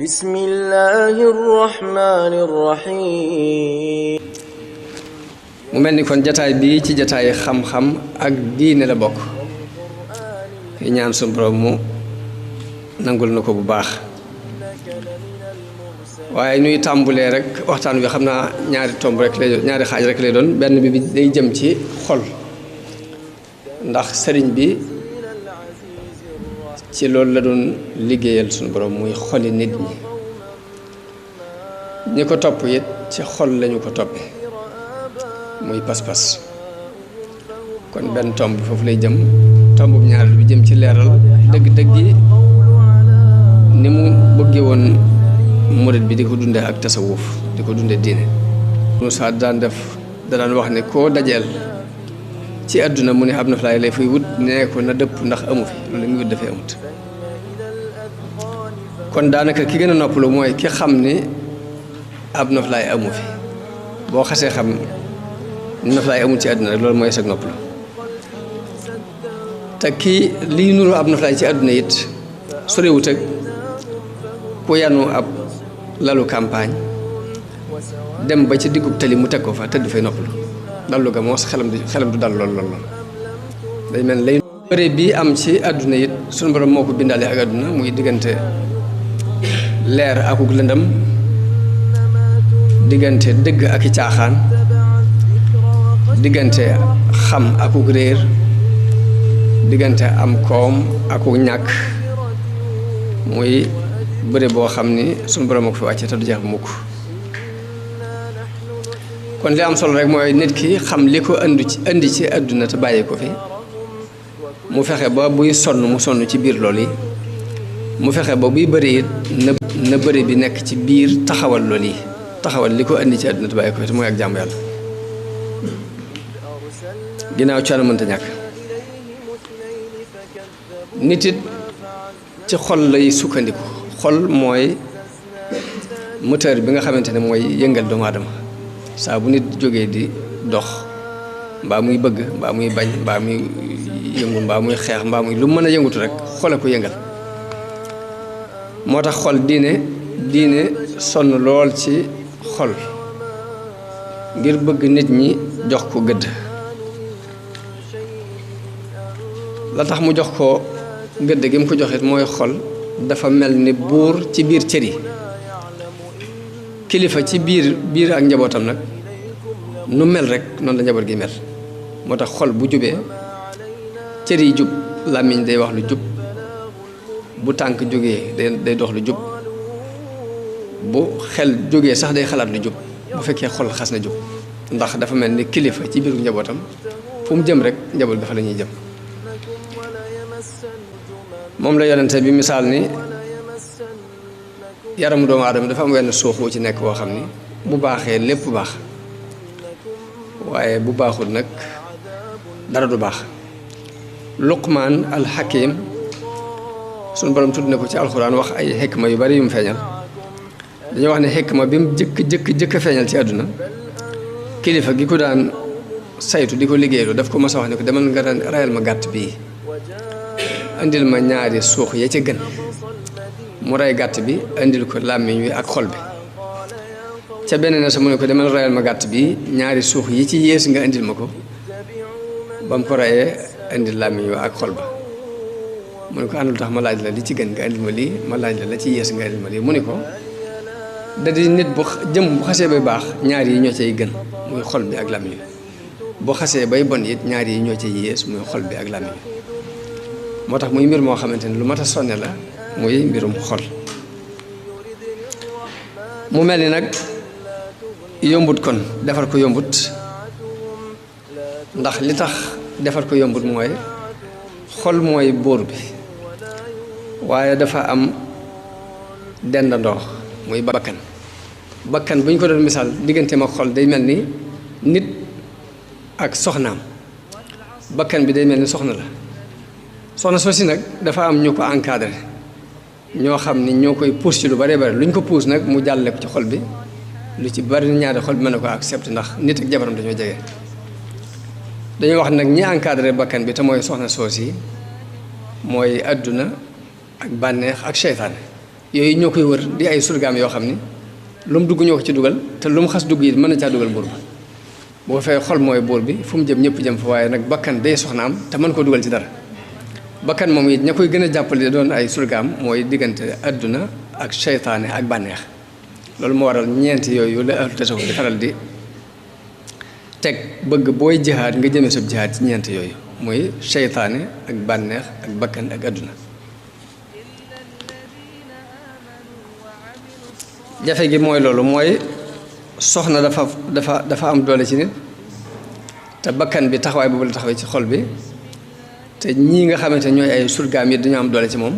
بسم الله الرحمن الرحيم mu mel ni kon jataay bii ci jataay xam-xam ak diine la bokk yi ñaan sunu borom mu nangul na ko bu baax waaye ñuy tàmbulee rek waxtaan wi xam naa ñaari tomb rek lay doon ñaari xaaj rek lay doon benn bi day jëm ci xol ndax sëriñ bi ci loolu la doon liggéeyal sunu borom muy xoli nit ñi ko topp it ci xol lañu ko toppee muy pas-pas kon benn tomb bi foofu lay jëm tomb bu ñaareel bi jëm ci leeral dëgg-dëgg yi ni mu bëggee woon murid bi di ko dundee ak tasawuf di ko dundee diine Moussa da daan wax ne koo dajeel ci àdduna mu ne ab noflaay lay fuy wut nee ko na dëpp ndax amu fi loolu muy wut dafay amut kon daanaka ki gën a noppalu mooy ki xam ni ab noflaay amu fi boo xasee xam noflaay amul ci àdduna rek loolu mooy sag noppalu te kii liy nuru ab noflaay ci àdduna it sorewut ak ku yanu ab lalu campagne dem ba ci diggub tali mu teg ko fa tëdd fay noppalu dallu ga moos xelam du dal lool day mel lay bëre bii am ci àdduna it sunu borom moo ko bindaale ak àdduna muy diggante leer akuk lëndam diggante dëgg ak i caaxaan diggante xam akuk réer diggante am koom akuk ñàkk muy bëre boo xam ni sunu borom ak fi wàcce te du jeex bu mukk kon li am solo rek mooy nit ki xam li ko indi ci àdduna te bàyyi ko fi mu fexe ba buy sonn mu sonn ci biir loolu yi mu fexe ba buy bëri it na bëri bi nekk ci biir taxawal loolu yi taxawal li ko indi ci àdduna te bàyyi ko fi te mooy ak jàmm yàlla ginnaaw coono mënta ñàkk nit it ci xol lay sukkandiku xol mooy moteur bi nga xamante ne mooy yëngal doomu aadama saa bu nit jógee di dox mbaa muy bëgg mbaa muy bañ mbaa muy yëngu mbaa muy xeex mbaa muy lu mën a yëngutu rek xol a ko yëngal moo tax xol diine sonn lool ci xol ngir bëgg nit ñi jox ko gëdd la tax mu jox ko gëdd gi mu ko joxit mooy xol dafa mel ni buur ci biir cër yi kilifa ci biir ak njabootam nag nu mel rek noonu la njaboot gi mel moo tax xol bu jubee cër yi jub làmmiñ day wax lu jub bu tànk jógee day dox lu jub bu xel jógee sax day xalaat lu jub bu fekkee xol xas na jub ndax dafa mel ni kilifa ci biiru njabootam fu mu jëm rek njaboot dafa la ñuy jëm moom la yonente bi misaal ni yaramu doomu aadama dafa am wenn suux wu ci nekk boo xam ni bu baaxee lépp baax waaye bu baaxul nag dara du baax Luqmaan al-Hakim sunu borom tudd na ko ci alxuraan wax ay xikma yu bari yu mu feeñal dañoo wax ne xikma bi mu jëkk feeñal ci àdduna kilifa gi ko daan saytu di ko liggéeylu daf ko mas a wax ne ko demal nga rayal ma gàtt bii indil ma ñaari suux ya ca gën mu rey gàtt bi indil ko làmmiñ wi ak xol bi ca beneen sa mu ne ko demal rayal ma gàtt bi ñaari suux yi ci yées nga indil ma ko ba mu ko reyee indil làmmiñ wi ak xol ba mu ne ko àndul tax ma laaj la li ci gën nga indil ma lii ma laaj la ci yées nga indil ma lii mu ne ko da di nit bu jëm bu xasee bay baax ñaar yi ñoo cay gën muy xol bi ak làmmiñ wi bu xasee bay bon it ñaar yi ñoo cay yées muy xol bi ak làmmiñ wi moo tax muy mbir moo xamante ne lu mat a sonne la muy mbirum xol mu mel ni nag yombut kon defar ko yombut ndax li tax defar ko yombut mooy xol mooy buur bi waaye dafa am dendandoo muy bakkan bu ñu ko doon misaal digganteem ak xol day mel ni nit ak soxnaam bakkan bi day mel ni soxna la soxna soosi nag dafa am ñu ko encadré ñoo xam ni ñoo koy pousse ci lu bari bari lu ñu ko pousse nag mu jàlle ko ci xol bi lu ci bari ñaari xol bi mën na ko accepté ndax nit ak jabaram dañoo jege dañoo wax nag ñi encadré bakkan bi te mooy soxna soosi mooy àdduna ak bànneex ak seytaane yooyu ñoo koy wër di ay surgaam yoo xam ni lu mu dugg ñoo ko ci dugal te lu mu xas dugg yi mën na caa dugal buur ba boo fee xol mooy buur bi fu mu jëm ñëpp jëm fa waaye nag bakkan day soxnaam te mën koo dugal ci dara bakkan moom it ña koy gën a jàppale doon ay surgaam mooy diggante adduna ak seytaane ak bànneex loolu moo waral ñeenti yooyu la ahlu tasawuf di faral di teg bëgg booy jihaad nga jëmee sab jihaad ci ñeenti yooyu mooy seytaane ak bànneex ak bakkan ak adduna jafe gi mooy loolu mooy soxna dafa am doole ci nit te bakkan bi taxawaay boobu la taxawee ci xol bi te ñii nga xamante ñooy ay surgaam yi dañoo am doole ci moom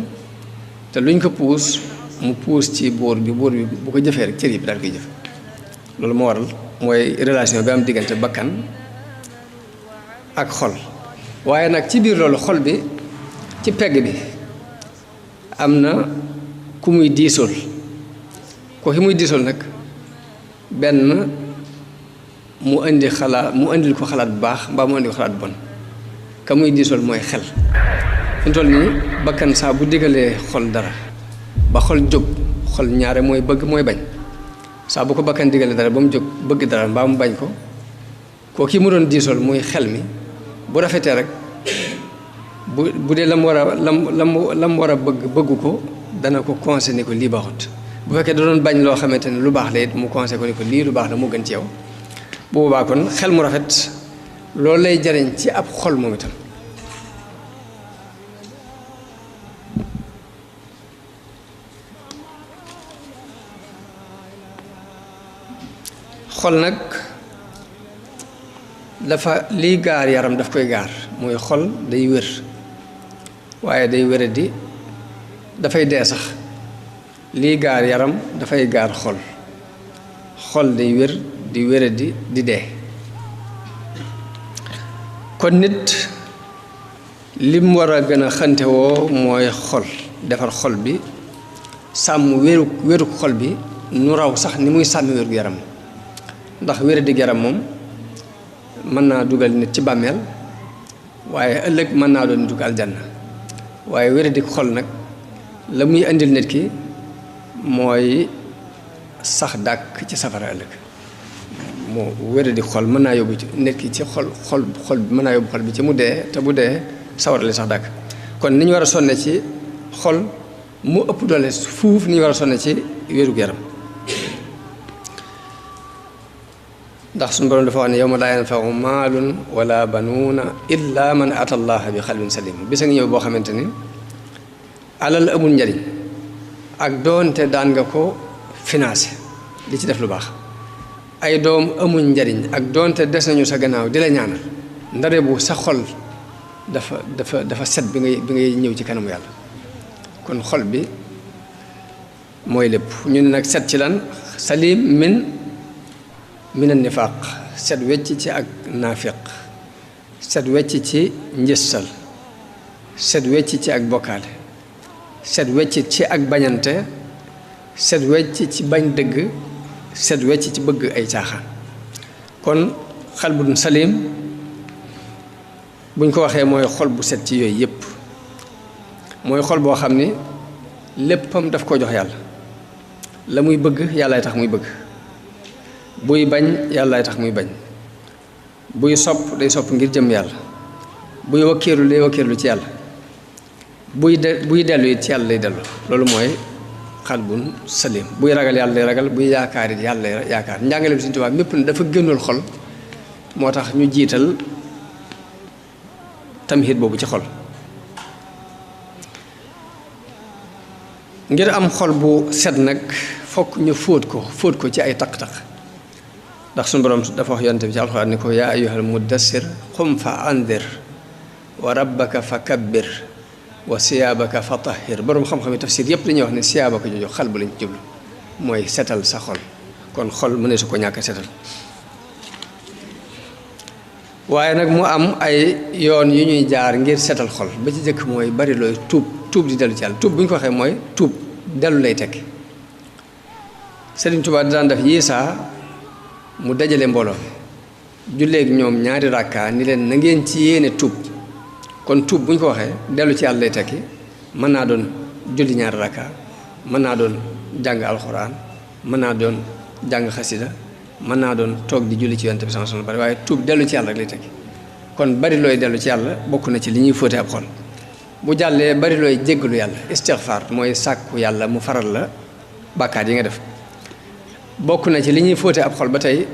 te luñ ko puus mu puus ci buur bi bu ko jëfee rek cër yi bi daal koy jëf loolu moo waral mooy relation bi am diggante bakkan ak xol waaye nag ci biir loolu xol bi ci pegg bi am na ku muy diisool ko ki muy diisool nag benn mu indil ko xalaat bu baax mbaa mu indi ko xalaat bu bon ka muy diisool mooy xel fi mu toll nii bakkan saa bu digalee xol dara ba xol jóg xol ñaare mooy bëgg mooy bañ saa bu ko bakkan digalee dara ba mu jóg bëgg dara mbaa mu bañ ko koo ki mu doon diisool muy xel mi bu rafetee rek bu dee lam war a bëgg ko dana ko conseillé ni ko lii baaxut bu fekkee da doon bañ loo xamante ne lu baax la it mu conseillé ko ni ko lii lu baax la moo gën ci yow bu boobaa kon xel mu rafet loolu lay jariñ ci ab xol moom itam xol nag dafa liy gaar yaram daf koy gaar mooy xol day wér waaye day wéradi dafay dee sax lii gaar yaram dafay gaar xol xol day wér di wéradi di dee kon nit lim war a gën a xantewoo mooy xol defar xol bi sàmm wéruk xol bi nu raw sax ni muy sàmmi wérgu yaram ndax wéradi yaram moom mën naa dugal nit ci bàmmeel waaye ëllëg mën naa doon dugg aljanna waaye wéradi xol nag la muy indil nit ki mooy sax dàkk ci safara ëllëg moo wéradi xol mën naa yóbbu ci nit ki ci xol bi mën naa yóbbu xol bi ci mu dee te bu dee sawara li sax dàkk kon ni ñu war a sonne ci xol mu ëpp doole fuuf ni ñu war a sonne ci wérug yaram ndax suñu borom dafa wax ne yawma laa yanfa'u maalun wala banuuna illa man ata allaha bi xalbin salim bis a ngi ñëw boo xamante ni alal amul njariñ ak doonte daan nga ko financé di ci def lu baax ay doom amul njariñ ak doonte des nañu sa gannaaw di la ñaanal ndare bu sa xol dafa set bi ngay ñëw ci kanamu yàlla kon xol bi mooy lépp ñu ne nag set ci lan salim min an nifaaq set wecc ci ak naafiq set wecc ci njëstal set wecc ci ak bokkaale set wecc ci ak bañante set wecc ci bañ dëgg set wecc ci bëgg ay caaxaan kon xalbun salim buñ ko waxee mooy xol bu set ci yooyu yépp mooy xol boo xam ni léppam daf ko jox yàlla la muy bëgg yàllaay tax muy bëgg buy bañ yàllaay tax muy bañ buy sopp day sopp ngir jëm yàlla buy wakkiirlu day wakkiirlu ci yàlla buy dellu it ci yàlla lay dellu loolu mooy xalbun salim buy ragal yàlla lay ragal buy yaakaar it yàlla lay yaakaar njàngale bi Sëriñ Tuubaa mépp ne dafa gënul xol moo tax ñu jiital tamhid boobu ci xol ngir am xol bu set nag fokk ñu fóot ko ci ay taq-taq ndax suñu borom dafa wax yonent bi ci alxuraan ni ko yaa ayyuhal muddassir qum fa andir wa rabbaka fa kabbir wa siyaabaka fa tahhir borom xam-xam yi tafsir yépp dañuy wax ne siyaabaka jooju xal bu lañ ci jublu mooy setal sa xol kon xol mu ne su ko ñàkk setal waaye nag mu am ay yoon yu ñuy jaar ngir setal xol ba ci jëkk mooy bari looy tuub di dellu ci yàlla tuub bu ñu ko waxee mooy tuub dellu lay tekki Sëriñ Tuubaa daan def yiisaa mu dajale mbooloo mi julleeg ñoom ñaari rakka ni leen na ngeen ci yéene tuub kon tuub bu ñu ko waxee dellu ci yàlla lay tekki mën naa doon julli ñaari rakka mën naa doon jàng alxuraan mën naa doon jàng xasida mën naa doon toog di julli ci yonent bi sallallahu alayhi wasallam waaye tuub dellu ci yàlla rek lay teg kon bari looy dellu ci yàlla bokk na ci li ñuy fóote ab xol bu jàllee bari looy jéggalu yàlla istixfaar mooy sàkku yàlla mu faral la bàkkaat yi nga def bokk na ci li ñuy fóote ab xol ba tey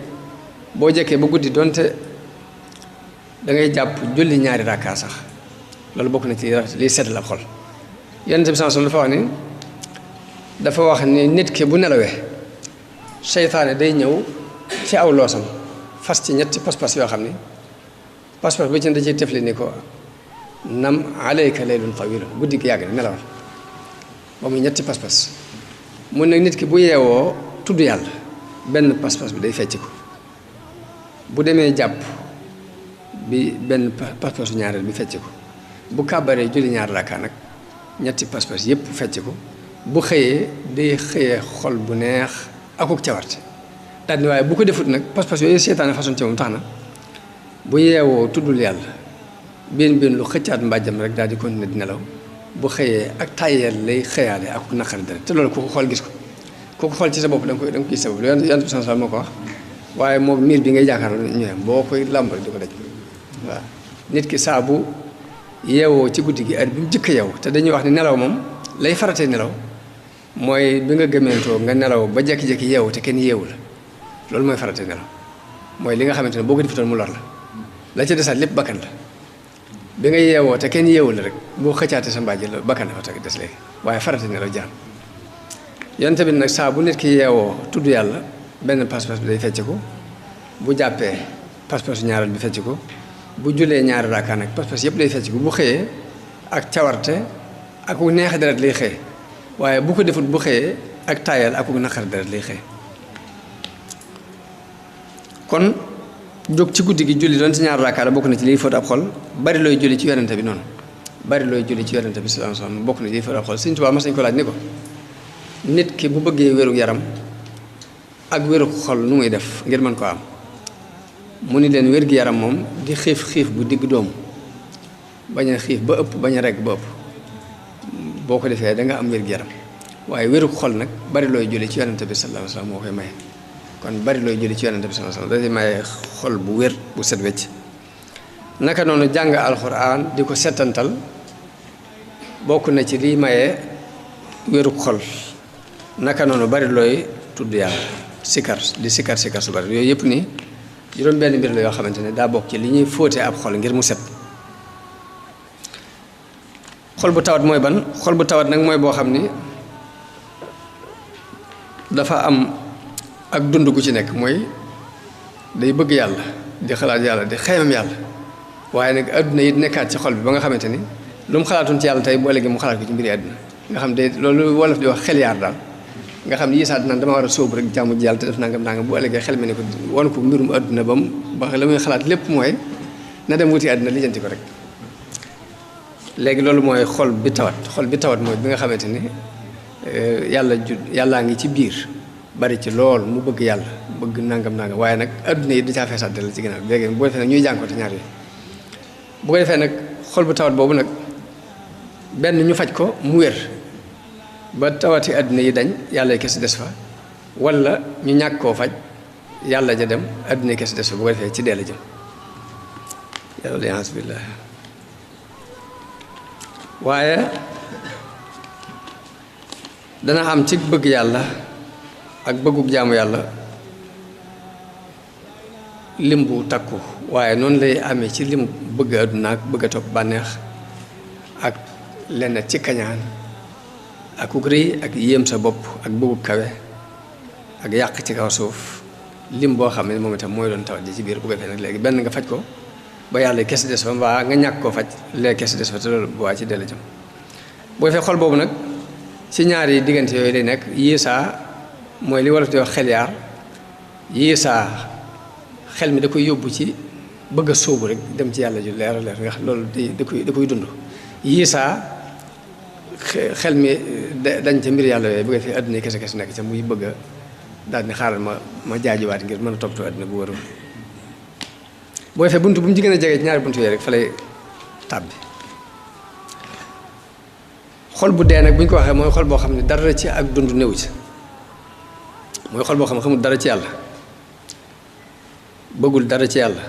boo jekkee ba guddi donte da ngay jàpp julli ñaari rakkaa sax loolu bokk na ci liy seddal ab xol yonent bi sallallahu alayhi wasallam dafa wax ni nit ki bu nelawee seytaane day ñëw ci aw loosam fas ci ñetti pas-pas yoo xam ni pas-pas bu ci da ciy tefli ni ko nam alayka laylun tawilun guddi gi yàgg na nelawal ba muy ñetti pas-pas mun nag nit ki bu yeewoo tudd yàlla benn pas-pas bi day fecc ko bu demee jàpp bi benn pas-pasu ñaareel bi fecc ko bu kàbbaree julli ñaar rakkaa nag ñetti pas-pas yépp fecc ko bu xëyee day xëyee xol bu neex akuk cawarte daal ni waaye bu ko defut nag pas-pas yooyu seetaane façon ci moom tax na bu yeewoo tuddul yàlla benn lu xëccaat mbàjjam rek daal di continuer di nelaw bu xëyee ak tàyyeel lay xëyaale akuk naqari dara te loolu ku ko xool gis ko ku ko xool ci sa bopp da nga koy gis sa bopp yonent bi sallallahu alayhi wasallam moo ko wax waaye moom miir bi ngay jàkkaarloo ñëwee boo koy làmb rek di ko daj waaw nit ki saa bu yeewoo ci guddi gi heure bi mu jëkk a yeewu te dañuy wax ni nelaw moom lay faratee nelaw mooy bi nga gëmeentoo nga nelaw ba jekki-jekki yeewu te kenn yeewu la loolu mooy faratee nelaw mooy li nga xamante ne boo ko defitoon mu lor la ci desaat lépp bakkan la bi nga yeewoo te kenn yeewu la rek boo xëccaate sa mbàjj la bakkan la fa des léegi waaye faratee nelaw jaam yonent bi nag saa bu nit ki yeewoo tudd yàlla benn pas-pas bi day fecc ko bu jàppee pas-pasu ñaareel bi fecc ko bu julee ñaari raaka nag pas-pas yëpp day fecc ko bu xëyee ak cawarte ak ku neex deret lay xëy waaye bu ko defut bu xëyee ak taayal ak ku naqar deret lay xëy kon jóg ci guddi gi julli doon ci ñaari raaka la bokk na ci liy fóot ab xol bari looy julli ci yonente bi noonu bari looy julli ci yonente bi sallallahu alayhi wasallam bokk na ci liy fóot ab xol Sëñ Tuubaa mas nañu ko laaj ni ko nit ki bu bëggee wéru yaram ak wéru xol nu muy def ngir mën ko am mu ni leen wér gi yaram moom di xiif bu digg doomu bañ a xiif ba ëpp bañ a regg ba ëpp boo ko defee da nga am wér gi yaram waaye wéru xol nag bari looy julli ci yonente bi sallallahu alayhi wasallam moo koy maye kon bari looy julli ci yonente bi sallallahu alayhi wasallam dafay maye xol bu wér bu set wecc naka noonu jàng alxuraan di ko setantal bokk na ci liy maye wéru xol naka noonu bari looy tudd yàlla sikar di sikar su bari yooyu yëpp nii juróom benn mbir la yoo xamante ne daa bokk ci li ñuy fóote ab xol ngir mu set xol bu tawat mooy ban xol bu tawat nag mooy boo xam ni dafa am ak dund gu ci nekk mooy day bëgg yàlla di xalaat yàlla di xeymam yàlla waaye nag adduna yi nekkaat ci xol bi ba nga xamante ni lu mu xalaatoon ci yàlla tey bu ëllëgee mu xalaat ko ci mbiri adduna nga xam de loolu wolof di wax xel yaar daal nga xam ni yisaat naan dama war a sóobu rek jàmm ji yàlla te def nangam bu ëllëgee xel mi ne ko won ko mbirum adduna ba la muy xalaat lépp mooy na dem wuti adduna lijjanti ko rek léegi loolu mooy xol bi tawat mooy bi nga xamante ni yàllaa ngi ci biir bari ci lool mu bëgg yàlla bëgg nangam waaye nag adduna yi da caa feesaat dal ci ginnaaw léegi bu ko defee nag ñuy jànkoonte ñaar yooyu bu ko defee nag xol bu tawat boobu nag benn ñu faj ko mu wér ba tawati adduna yi dañ yàlla kese des fa wala ñu ñàkk koo faj yàlla ja dem adduna yi kese des fa bu ko defee ci dee la jëm yàlla liance billah waaye dana am ci bëgg yàlla ak bëggug jaamu yàlla lim bu takku waaye noonu lay amee ci lim bëgg adduna ak bëgg a topp bànneex ak lenn ci kañaan ak ku rëy ak yéem sa bopp ak bëggug kawe ak yàq ci kaw suuf lim boo xam ne moom itam mooy doon tawat ji ci biir bu ko defee nag léegi benn nga faj ko ba yàlla kese des fa mbaa nga ñàkk koo faj léegi kese des fa te loolu bu waa ci dell jëm bu ko defee xol boobu nag ci ñaari diggante yooyu lay nekk yiisaa mooy li wolof di wax xel yaar yiisaa xel mi da koy yóbbu ci bëgg a sóobu rek dem ci yàlla ju leer a leer nga xam loolu da koy dund yiisaa xel mi dañ ca mbir yàlla yooyu bu ko defee adduna yi kese nekk ca muy bëgg a daal ni xaaral ma jaajuwaat ngir mën a toppatoo adduna bu wërul boo defee buntu bu mu ci gën a jege ci ñaari buntu yooyu rek fa lay tàbbi xol bu dee nag bu ñu ko waxee mooy xol boo xam ne dara ci ak dund néew ci mooy xol boo xam ne xamul dara ci yàlla bëggul dara ci yàlla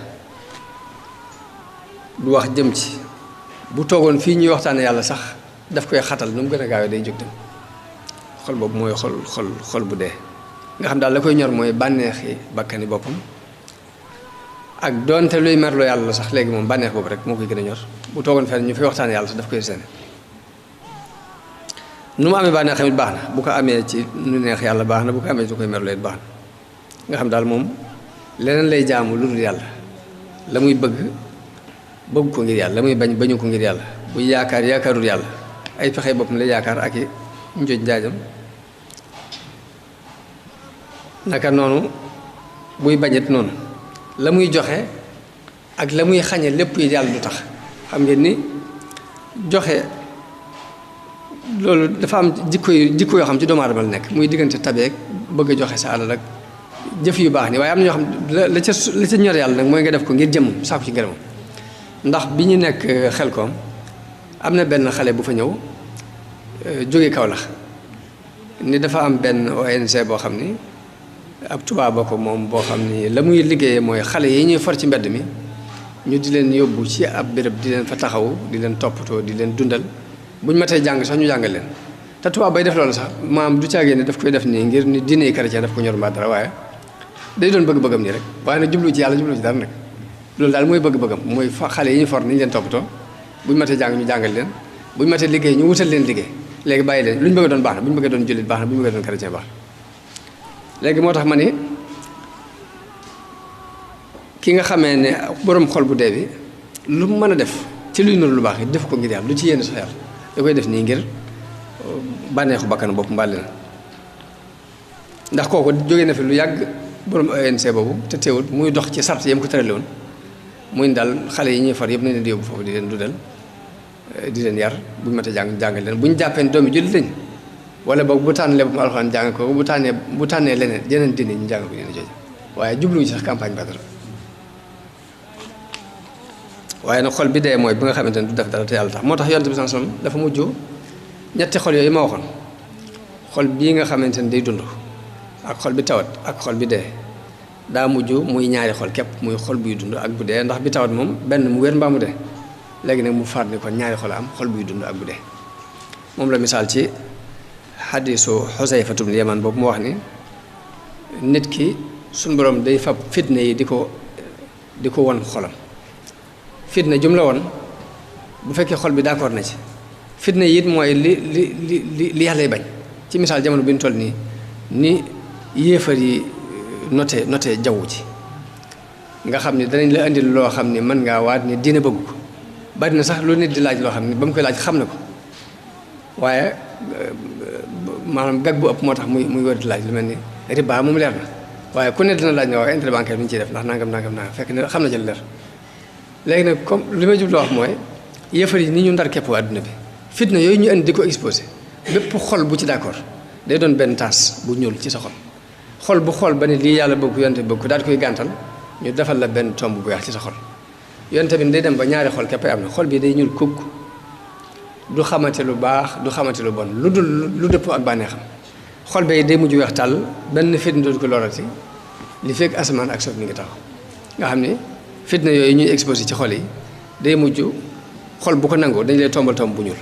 du wax jëm ci bu toogoon fii ñuy waxtaane yàlla sax daf koy xatal nu mu gën a gaawee day jóg dem xol boobu mooy xol bu dee nga xam daal la koy ñor mooy bànneexi bakkani boppam ak doonte luy merloo yàlla la sax léegi moom bànneex boobu rek moo koy gën a ñor bu toogoon fenn ñu fay waxtaane yàlla sax daf koy sene nu mu amee bànneex tamit baax na bu ko amee ci nu neex yàlla baax na bu ko amee ci lu koy merloo it baax na nga xam daal moom leneen lay jaamu lu dul yàlla la muy bëgg ko ngir yàlla la muy bañu ko ngir yàlla buy yaakaarul yàlla ay pexe boppam lay yaakaar ak i njooj njaajam naka noonu buy bañet noonu la muy joxe ak la muy xañe lépp yi yàlla du tax xam ngeen ni joxe loolu dafa am jikko yoo xam ci doomu aadama la nekk muy diggante tabeek bëgg a joxe sa alal ak jëf yu baax ni waaye am na ñoo xam la ca ñor yàlla nag mooy nga def ko ngir jëmm sàkku ci ngërëmam ndax bi ñu nekk Xelkom am na benn xale bu fa ñëw jóge Kaolack ni dafa am benn ONG boo xam ni ab tubaab ba ko moom boo xam ni la muy liggéeyee mooy xale yi ñuy for ci mbedd mi ñu di leen yóbbu ci ab béréb di leen fa taxaw di leen toppatoo di leen dundal bu ñu matee jàng sax ñu jàngal leen te tubaab bay def loolu sax maam du caagee ne daf koy def nii ngir ni diine chrétien daf ko ñor mbaa dara waaye day doon bëgg-bëggam nii rek waaye nag jublu ci yàlla jublu ci dara nag loolu daal mooy bëgg-bëggam mooy xale yi ñu for ni ñu leen toppatoo bu ñu matee jàng ñu jàngal leen bu ñu matee liggéey ñu wutal leen liggéey léegi bàyyi leen lu ñu bëgg doon baax na bu ñu bëggee doon jullit baax na bu ñu bëggee doon chrétien baax na léegi moo tax ma ni ki nga xamee ne borom xol bu dee bi lu mu mën a def ci luy noonu lu baax yi def ko ngir yàlla lu ci yéene sax yàlla da koy def nii ngir bànneexu bakkan bopp mbàlle na ndax kooku jógee na fi lu yàgg borom ONC boobu te teewul muy dox ci sart yam ko tërale woon muy daal xale yi ñuy far yëpp nañ leen di yóbbu foofu di leen dudal di leen yar bu ñu matee jàngal leen bu ñu jàppee doomi jullit lañ wala boog bu tànn lépp alxuraan jàng ko bu tànnee leneen yeneen dini ñu jàng ko dina jooju waaye jubluñu ci sax campagne ba dara waaye nag xol bi dee mooy bi nga xamante ne du def dara te yàlla tax moo tax yonent bi sallallahu alayhi wasallam dafa mujj ñetti xol yooyu ma waxoon xol bii nga xamante ne day dund ak xol bi tawat ak xol bi dee daa mujj muy ñaari xol képp muy xol buy dund ak bu dee ndax bi tawat moom benn mu wér mbaa mu dee léegi nag mu faat ni kon ñaari xol am xol buy dund ak bu dee moom la misaal ci xadiisu Xusayfatu bnul Yamaan boobu mu wax ni nit ki suñ borom day fab fitne yi di ko won xolam fitna jum la woon bu fekkee xol bi d'accord na ci fitna yi it mooy li yàlla bañ ci misaal jamono bi ñu toll nii ni yéefar yi noté jaww ji nga xam ni danañ la indil loo xam ni mën ngaa waat ni diine bëgg ko bari na sax lu nit di laaj loo xam ni ba mu koy laaj xam na ko waaye maanaam gag bu ëpp moo tax muy wër di laaj lu mel ni riba moom leer na waaye ku ne dina laaj ne waaw intérêt bancaire bi ñu ciy def ndax nangam fekk ne xam na ci leer léegi nag comme li ma jubloo wax mooy yëfar yi ni ñu ndar képp àdduna bi fitna yooyu ñu indi di ko exposé bépp xol bu ci d'accord day doon benn taas bu ñuul ci sa xol bu xol ba ne lii yàlla bëgg yonte bëgg daal di koy gàntal ñu defal la benn tomb bu weex ci sa xol yonte bi day dem ba ñaari xol képp am na xol bi day ñuul kukk du xamante lu baax du xamante lu bon lu dëpp ak bànneexam xol bay day mujj weex tàll benn fitna dootu ko lorati li fekk asamaan ak suuf mi ngi taxaw nga xam ni fitna yooyu ñuy exposé ci xol yi day mujj xol bu ko nangoo dañ lay tombal tomb bu ñuul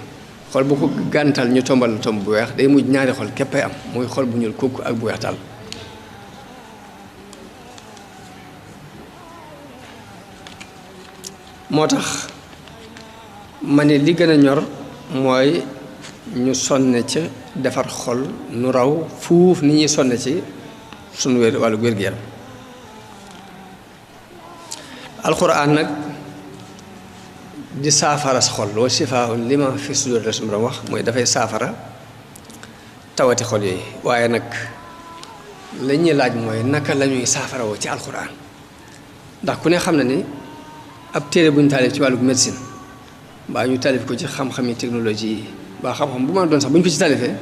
xol bu ko gàntal ñu tombal tomb bu weex day mujj ñaari xol képpay am muy xol bu ñuul kukk ak bu weex tàll moo tax ma ne li gën a ñor mooy ñu sonne ca defar xol nu raw fuuf ni ñuy sonne ci sunu wàllu wér-gu-yaram alxuraan nag di saafara sa xol wa shifaa'un lima fi sudur la suñu borom wax mooy dafay saafara tawati xol yooyu waaye nag la ñuy laaj mooy naka la ñuy saafara woo ci alxuraan ndax ku ne xam na ni ab téere bu ñu taalif ci wàllu médecine mbaa ñu taalif ko ci xam-xami technologie yi mbaa xam-xam bu ma doon sax bu ñu ko ci taalifee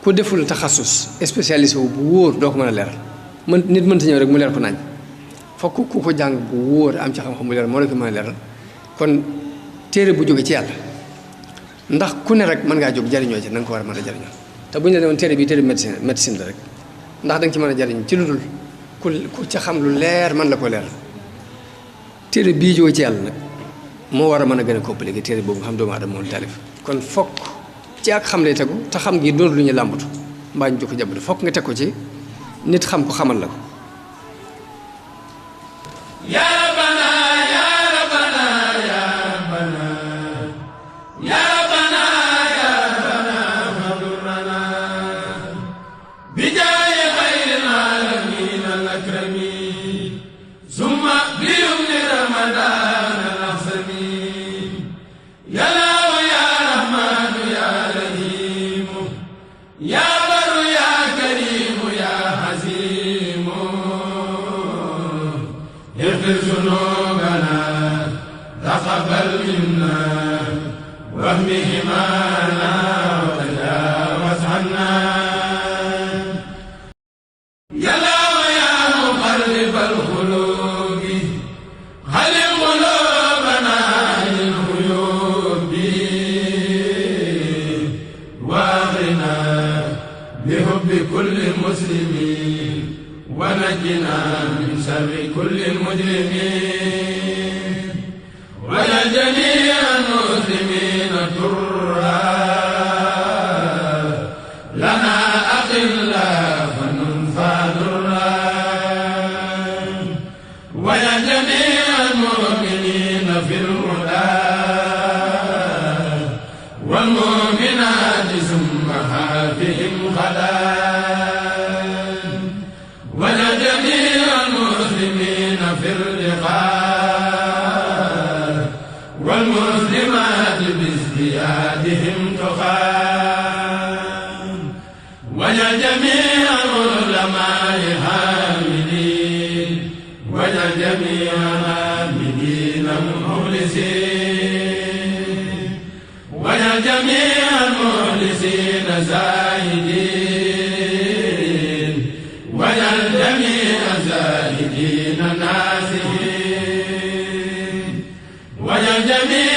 ku deful taxasus spécialisé wu bu wóor doo ko mën a leeral nit mënta ñëw rek mu leer ko nañ fokk ku ko jàng bu wóor am ci xam-xam bu leeral moo la ko mën a leeral kon téere bu jóge ci yàlla ndax ku ne rek mën ngaa jóg jariñoo ci na nga ko war a mën a jariñoo te bu ñu la demoon téere bi téere médecine la rek ndax da nga ci mën a jariñ ci lu dul ku ca xam lu leer man la ko leer téere bii jóge ci yàlla nag moo war a mën a gën a compliqué téere boobu nga xam doomu aadama moom taalif kon fokk ci ak xam lay tegu te xam ngi doon lu ñu làmbatu mbaa ñu jokko jàppale fokk nga teg ko ci nit xam ko xamal la ko تقبل منا واهمهما وتجاوز عنا يا الله يا مقلب القلوب علم قلوبنا للغيوب واغرنا بحب كل مسلم ونجنا من شر كل المجرمين ويا جميع المسلمين ترى لنا أخلا فننفى درا ويا جميع المؤمنين في الهدى والمؤمنات سمحاتهم غدا ويا جميع المسلمين في اللقاء والمسلمات بازديادهم تقام ويا جميع العلماء حامدين ويا جميع العابدين مخلصين ويا جميع المخلصين زاهدين ويا الجميع زاهدين ناسين ويا جميع